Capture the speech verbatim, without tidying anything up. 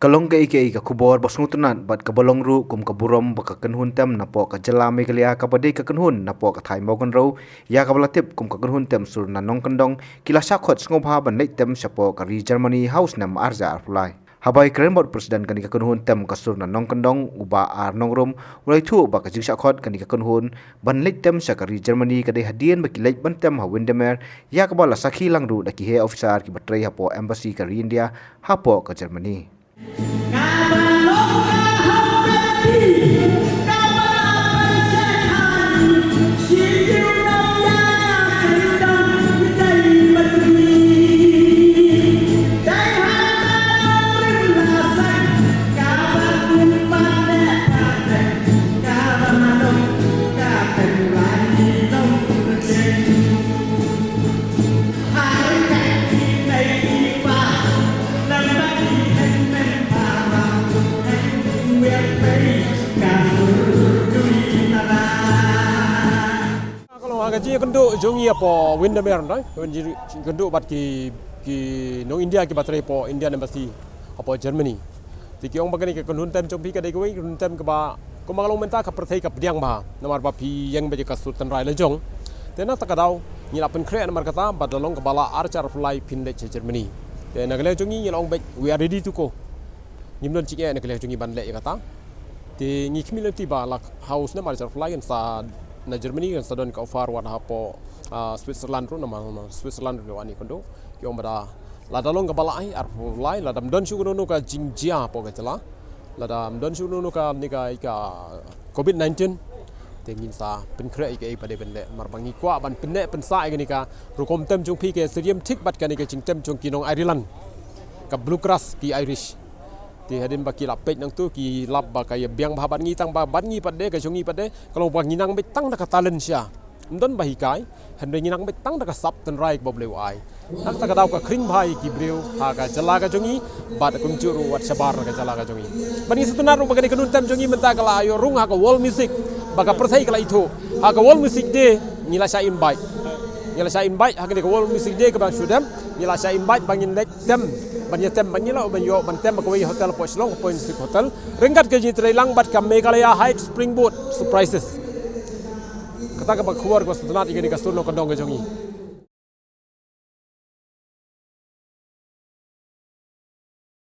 Ka long kaei kaei ka khubor ba sngewtynnat bad kaba long ruh kum ka burom ba ka kynhun tem napoh ka jylla Meghalaya kaba dei ka kynhun napoh ka thaiñ Mawkynrew, ïa kaba la tip kum ka kynhun tem sur na Nongkyndong, ki la shah khot sngewbha ban leit tem shapoh ka ri Germany ha u snem arhajar arphew lai. Haba ïakren bad u President kane ka kynhun tem ka sur na Nongkyndong, u Bah R Nongrum, u la ïathuh ba ka jingshah khot kane ka kynhun ban leit tem sha ka ri Germany ka dei hadien ba ki leit ban tem ha Windermere, ïa kaba la sakhi lang ruh da ki heh officer kiba trei hapoh embassy ka ri India hapoh ka Germany. Ka long ha ka jingïakynduh jong ngi hapoh Windermere, ka jingïakynduh bad ki, ki nong India kiba trei hapoh Indian Embassy hapoh Germany. Te ki ong ba kane ka kynhun tem jong phi ka dei kawei ka kynhun tem kaba, kumba ka long mynta ka pyrthei ka pdiang bha, namar ba phi ïeng beit ïa ka sur tynrai la jong. Te na kata ka daw ngi la pynkhreh namar kata, bad la long kaba lah arhajar arphew lai phin leit sha Germany. Te na ka liang jong ngi ngi la ong beit, we are ready to go. Ngim don jingeh na ka liang jong ngi ban leh ïa kata. Te ngi khmih lynti ba la ha u snem arhajar arphew lai kan sa na Germany kan sa don ka offer wat hapoh, ah, Switzerland ruh, namar Switzerland ruh la wan ïakynduh. Ki ong ba da lada long kaba lah arphew lai, lada ym don shuh kano kano ka jingjia hapoh ka jylla, lada ym don shuh kano kano ka, ne ka, ka covid nineteen, te ngin sa pynkhreh ïa kaei ba dei ban leh, namar ba ngi kwah ban pynneh pynsah ïa kane ka rukom tem jong phi ka ïasyriem thik bad kane ka jingtem jong ki nong Ireland, ka Bluegrass ki Irish. Te hadien ba ki la peit nangtu ki lap ba ka ïabiang bha bad ngi, tang ba bad ngi pat de, ka jong ngi pat de ka long ba ngi nang beit tang da ka talent sha, ym don ba hikai, hynrei ngi nang beit tang da ka sap tynrai kaba U Blei u ai. Na kata ka daw ka khring bha ïa ki briew ha ka jylla ka jong ngi, bad kumjuh ruh wat shabar na ka jylla ka jong ngi. Bad ngi sngewtynnat ruh ba kane ka kynhun tem jong ngi mynta ka la ïoh rung ha ka World Music, ba ka pyrthei ka la ithuh. Ha ka World Music Day ngi la shah invite, ngi la shah invite ha kane ka World Music Day kaba shu dem, ngi la shah invite ba ngin leit tem, ban ïa tem, ban ïa la, ban ïoh ban tem ha kawei hotel hapoh Shillong, hapoh Music Hotel, ryngkat ka jingïatreilang bad ka Meghalaya Heights Springboard Surprises. Kata kaba khubor kaba sngewtynnat ïa kane ka sur Nongkyndong ka jong ngi.